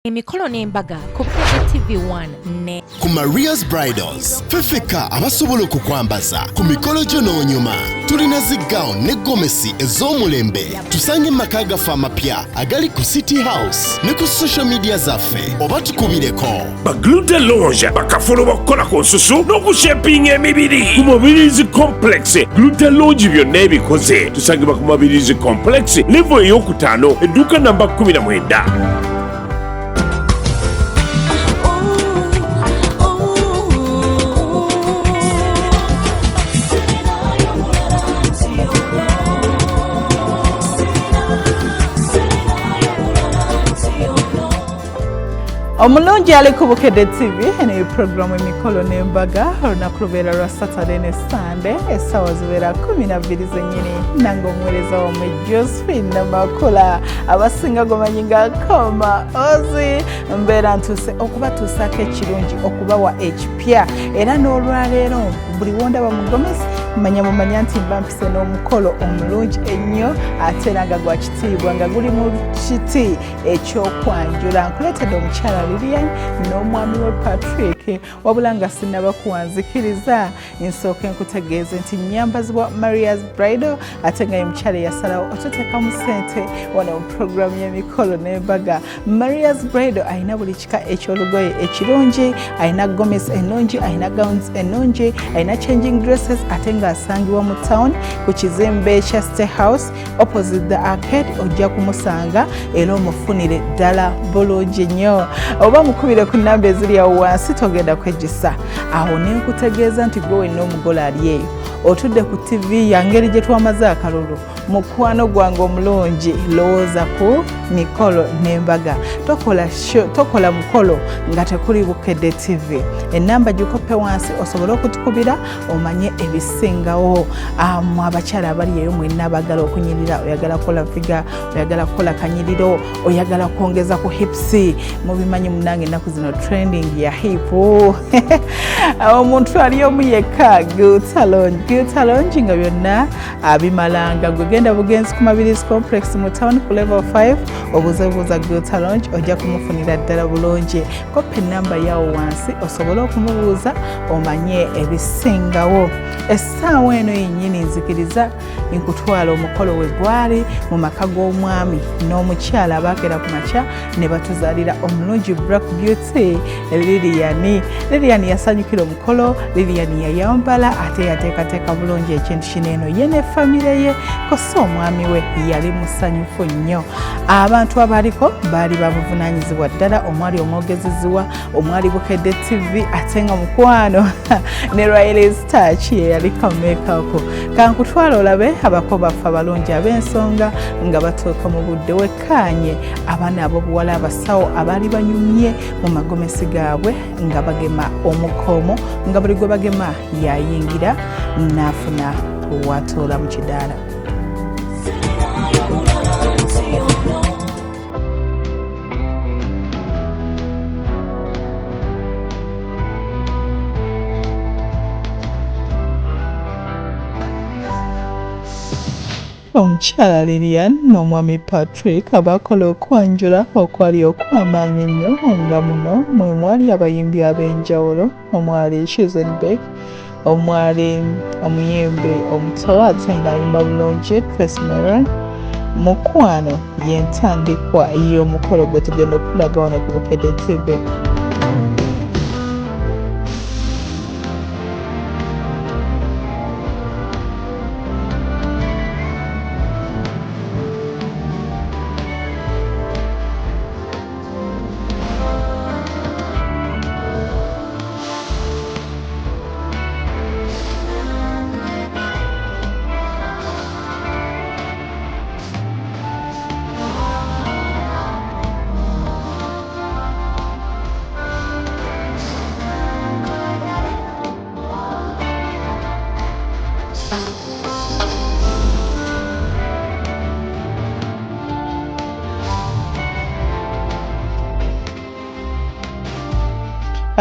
Emikolo n'embaga ku Bukedde TV 1 ne Ku Maria's Bridals, ffekka abasobola okukwambaza ku mikolo gyo n'onyuma. Tulina zi gown ne gomesi ez'omulembe. Tusange mu maka gaffe amapya agali ku City House ne ku social media zaffe oba tukubireko. Ba Glute Lounge bakafulu b'okukola ku nsusu n'okushepinga emibiri ku Mabirizi Complex. Glute Lounge byonna ebikoze. Tusangibwa ku Mabirizi Complex, level ey'okutaano, edduuka namba 19. Omulungi ali ku Bukedde TV, eno ye puroguramu Emikolo n'Embaga. Olunaku lubeera lwa Saturday ne Sunday, essaawa zibeera 12 zennyini. Nange omuweereza wammwe Josephine Makula, abasinga gomanyi nga Koma Ozi, mbeera ntuuse okubatuusaako ekirungi, okubawa ekipya. Era n'olwaleero buli wondaba mu gomesi, manya mumanya nti mba mpise n'omukolo omulungi ennyo, ate era nga gwa kitiibwa, nga guli mu kiti ekyokwanjula. Nkuleetedde omukyala Lilian n'omwami we Patrick. Wabula nga sinnaba kuwanzikiriza, nsooke nkutegeeze nti nyambazibwa Maria's Bridal, ate nga ye mukyala eyasalawo otuteekamu ssente wano mu puroguramu y'Emikolo n'Embaga. Maria's Bridal alina buli kika eky'olugoye ekirungi, alina gomes ennungi, alina gowns ennungi, alina changing dresses, ate ng'asangibwa mu town ku kizimbe kya State House opposite the arcade. Ojja kumusanga era omufunire ddala bulungi nnyo, oba mukubire ku namba eziri awo wansi, togenda kwejjusa. Awo nenkutegeeza nti gwe wenna omugole ali eyo otudde ku TV yangeri gye twamaze akalulu, mukwano gwange omulungi, lowooza ku mikolo n'embaga. Tokola tokola mukolo nga tekuli Bukedde TV. Enamba gikoppe wansi osobole okutukubira omanye ebisingawo. Mu abakyala abali eyo mwenna abagala okunyirira, oyagala kukola figure, oyagala kukola kanyiriro, oyagala kwongeza ku hips, mubimanyi munange ennaku zino trending ya hip. Omuntu ali omu yekka, Gutalongi. Gutalongi nga byonna abimalanga. Gwe genda bugenzi ku Mabirizi Complex mu town ku level 5, obuuze buuza Gutalongi, ojja kumufunira ddala bulungi. Kopa enamba yawo wansi osobole okumubuuza omanye ebisingawo. Essaawa eno yennyini nzikiriza nkutwala omukolo we gwali mu maka g'omwami n'omukyala abaakera ku makya ne batuzaalira omulungi Black Beauty Lilian. Lilian yasanyukira omukolo, Lilian yayambala ate yateekateeka bulungi ekintu kino eno ye ne famire ye, kosa omwami we yali musanyufu nnyo. Abantu abaliko baali babuvunaanyizibwa ddala, omwali omwogeziziwa, omwali Bukedde TV, ate nga mukwano ne Riley Starch ye yaliko makeup. Kankutwala olabe abako baffe abalungi ab'ensonga nga batuuka mu budde. Wekkaanye abaana ab'obuwala abasawo abaali banyumye mu magomesi gaabwe nga bagema omukoomo, nga buli gwe bagema yayingira n'afuna watuula mu kidaala. Omukyala Lilian n'omwami Patrick abakola okwanjula okwali okw'amaanyi ennyo, nga muno mwe mwali abayimbi ab'enjawulo, omwali Chizenbeck, omwali omuyimbi omuto ate ng'ayimba bulungi Tracy Meron. Mukwano, y'entandikwa y'omukolo gwe tugenda okulaga wano ku Bukedde TV.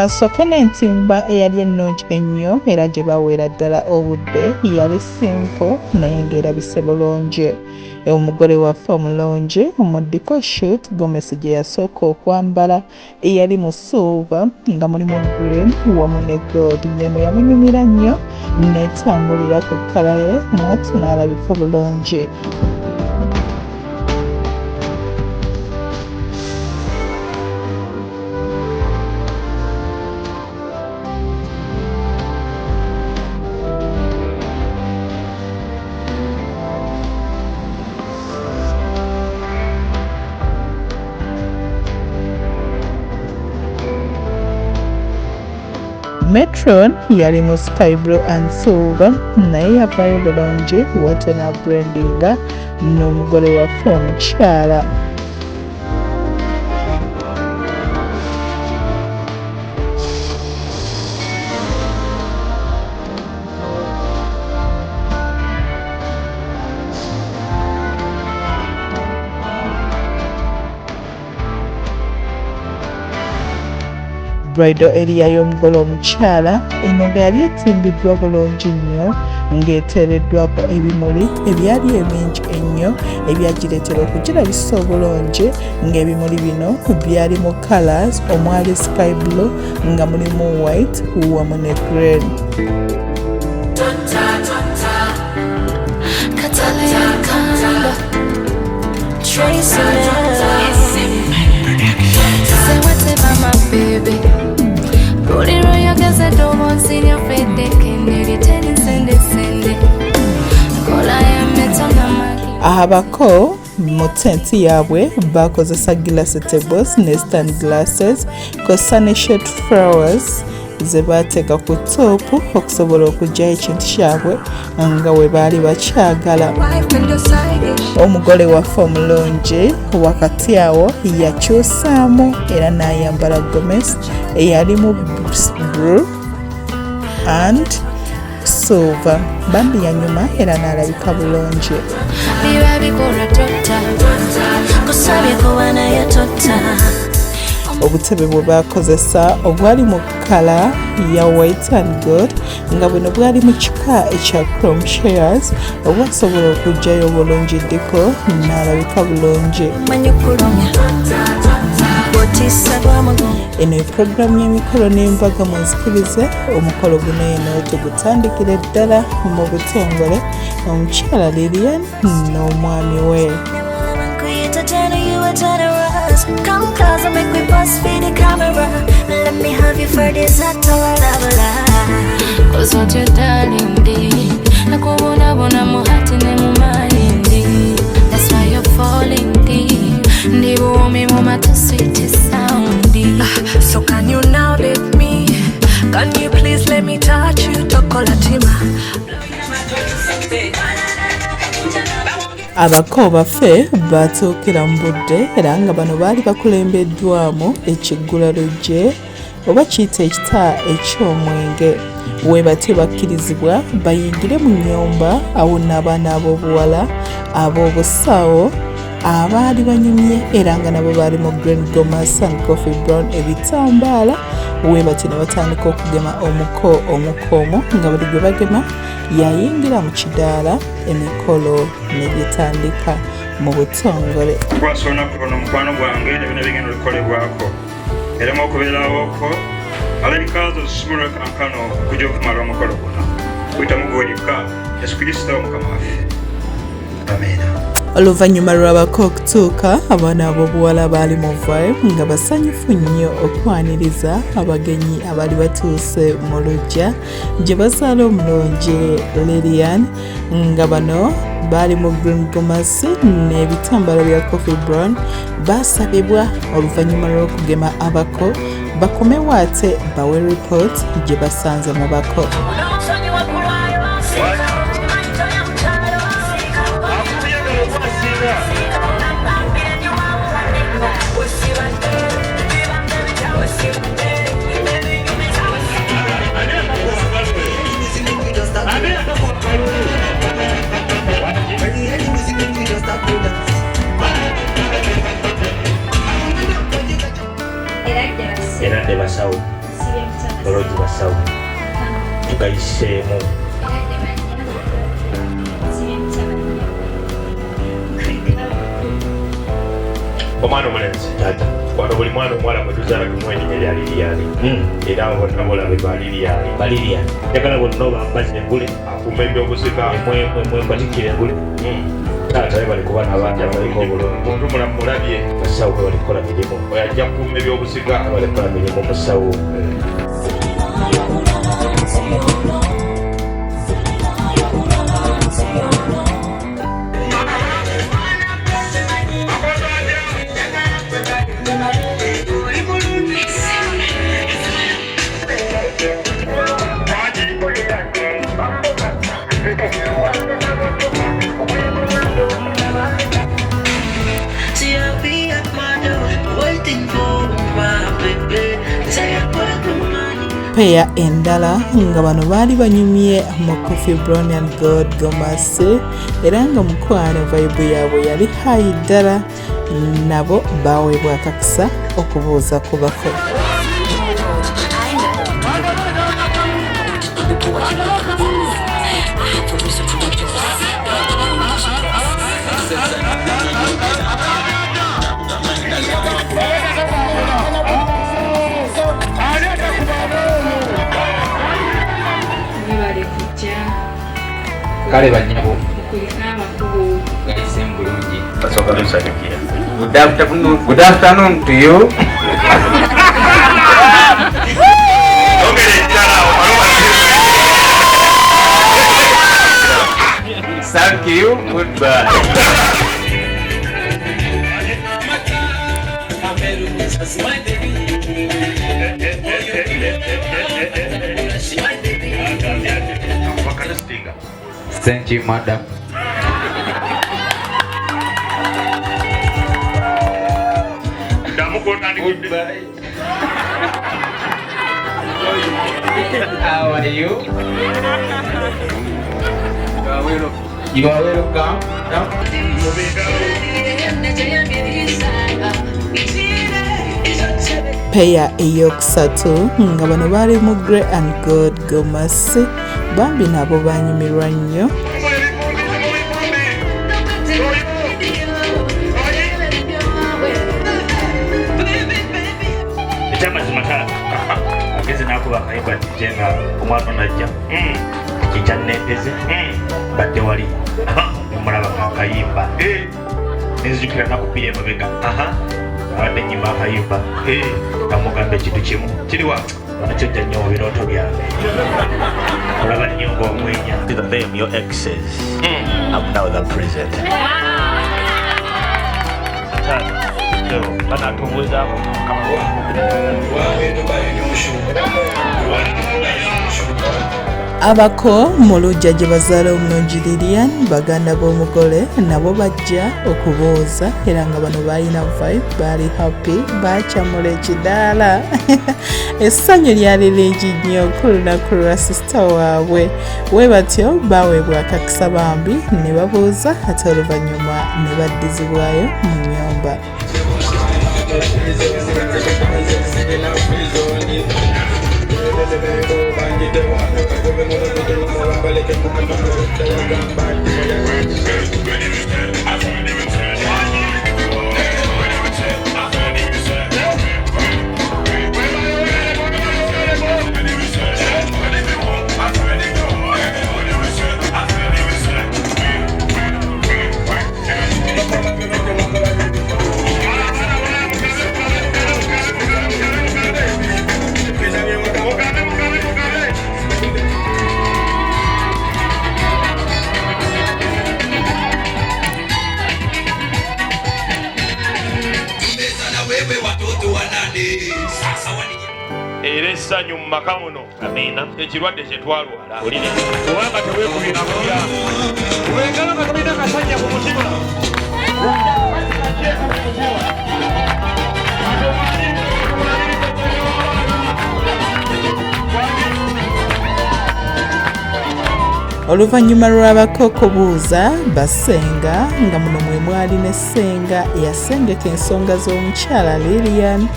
Kasooke n'entimba eyali ennungi ennyo era gye baweera ddala obudde. Yali simple naye ng'erabise bulungi. Omugole waffe omulungi mu decor shoot gomesi gye yasooka okwambala eyali mu silver nga mulimu green wamu ne gold, ng'eno yamunyumira nnyo n'etambulira ku kkala ye mwattu n'alabika bulungi. Metron yali mu sky blue and silver, naye yavaayo bulungi wate n'abrandinga n'omugole waffe omukyala. Bridal area y'omugole omukyala eno nga yali etimbiddwa bulungi nnyo ng'eteereddwako ebimuli ebyali ebingi ennyo ebyagireetera okugirabisa obulungi, ng'ebimuli bino byali mu colors omwali sky blue nga mulimu white wamu ne green. Abako mu tenti yaabwe bakozesa glass tables ne stand glasses kw'ossa ne shade flowers ze baateeka ku top okusobola okuggyayo ekintu kyabwe nga we baali bakyagala. Omugole waffe omulungi wakati awo yakyusaamu era n'ayambala gomesi eyalimu blue and silver, bambi yanyuma era n'alabika bulungi. Obutebe bwe bakozesa obwali mu kkala ya white and gold, nga buno bwali mu kika ekya chrome chairs obwasobola okuggyayo obulungi ddiko n'alabika bulungi. Eno epulogulaamu y'emikolo n'embaga munzikirize omukolo guno eno tugutandikire ddala mu butongole omukyala Lilian n'omwami we. So can you now let me? Can you please let me touch you? Tokolatima. Abako baffe batuukira mu budde era nga bano baali bakulembeddwamu ekiggulalugye oba kiyita ekita eky'omwenge. We batyo bakkirizibwa bayingire mu nnyumba awo n'abaana ab'obuwala ab'obusawo abaali banyumye era nga nabo baali mu green gomesi and coffee brown ebitambaala. We batyo ne batandika okugema omuko omuko omu nga buli gwe bagema yayingira mu kidaala, emikolo ne gitandika mu butongole. Kukwasa olunaku luno mukwano gwange ne bino ebigenda okukolebwako eremu okubeerawoko alabika zosumulwe kankano okujja okumala omukolo guno kuyitamu gwewekka Yesu Kristo Mukama waffe, amiina. Oluvannyuma lw'abako okutuuka, abaana ab'obuwala baali mu vibe nga basanyufu nnyo okwaniriza abagenyi abaali batuuse mu luggya gye bazaala omulungi Lilian, nga bano baali mu green gomasi n'ebitambala bya coffee brown. Baasabibwa oluvannyuma lw'okugema abako bakomewo ate bawe report gye basanze mu bako. Eradde basawo balogi basawo tugayiseemu. Omwana omulenzi Taata. Wano buli mwana omuwala gwe tuzaala tumuwa erinnya lya Liliyani. Era abo bonna bolabe ba Liliyani. Ba Liliyani. Njagala bonna obambaze engule. Akuuma ebyobusika. Emwe mbatikkire engule. Taata webale kuba n'abaana abaliko obulungi. Muntu mulamu mulabye. Basawo webale kukola mirimu. Oyo ajja kukuuma ebyobusika. Webale kukola mirimu musawo. Peya endala nga bano baali banyumye mu Coffee Brown and God Gomasi, era nga mukwano vibe yaabwe yali high ddala, nabo baweebwa akakisa okubuuza ku bako. Kale bannyabo. Mukulike amakulu. Gayise bulungi. Basooka tusanyukira. Good afternoon. Good afternoon to you. Thank you. Goodbye. Thank you, madam. Goodbye. How are you? You are welcome. Peya eyokusatu nga bano baali mu Grey and Gold Gomasi, bambi nabo banyumirwa nnyo. Ekyamazima taata ageze n'akuba akayimba nti nga omwana onajja ekikya nnempeze badde wali nemulaba ng'akayimba nenzijukira nakubira emabega abadde nnyimba akayimba namugamba ekintu kimu kiriwa nakyojja nnyo mu birooto byange olaba nnyo ng'omwenya. Them your exes. I'm now the president. Banatubuuzaako Abako mu luggya gye bazaala omulungi Lilian, baganda b'omugole nabo bajja okubuuza, era nga bano balina vibe, baali happy, bakyamula ekidaala. Essanyu lyali lingi nnyo ku lunaku lwa sisita waabwe. We batyo baweebwa akakisa bambi ne babuuza, ate oluvannyuma ne baddizibwayo mu nnyumba. Era essanyu mu maka muno. Amiina. Ekirwadde kye twalwala. Kubanga teweekubira kulya. Kubengalo nga tolina kasajja ku mutima. Oluvannyuma lw'abako okubuuza bassenga, nga muno mwe mwali ne ssenga eyasengeka ensonga z'omukyala Lilian,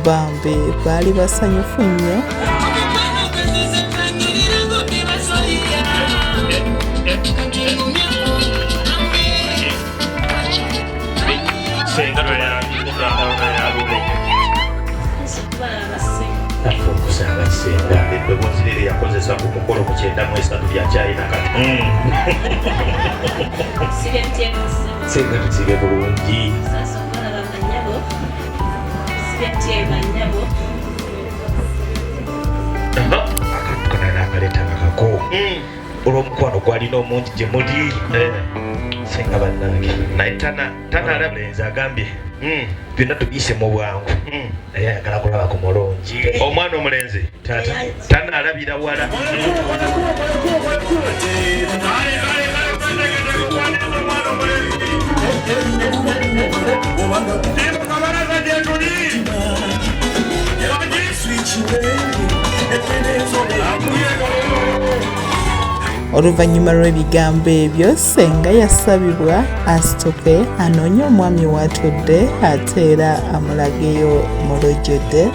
bambi baali basanyufu nnyo. Naffe okusanga kisenga eddoboozi lye yakozesa ku mukolo ku 93 lyakyalina kati. Senga tusibe bulungi. Akantu kano nakaleeta nga kako olw'omukwano gwalina omungi gye muli. Senga bannange naye tanamulenzi agambye byonna tubiyise mu bwangu, naye ayagala kulaba ku mulungi. Omwana omulenzi tanalabira wala. Oluvannyuma lw'ebigambo ebyo, Ssenga yasabibwa asituke anoonye omwami w'atudde ate era amulageyo mu lujjudde.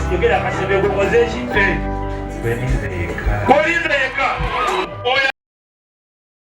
Yogera akasebe gukoze ki? Kolinze yekka.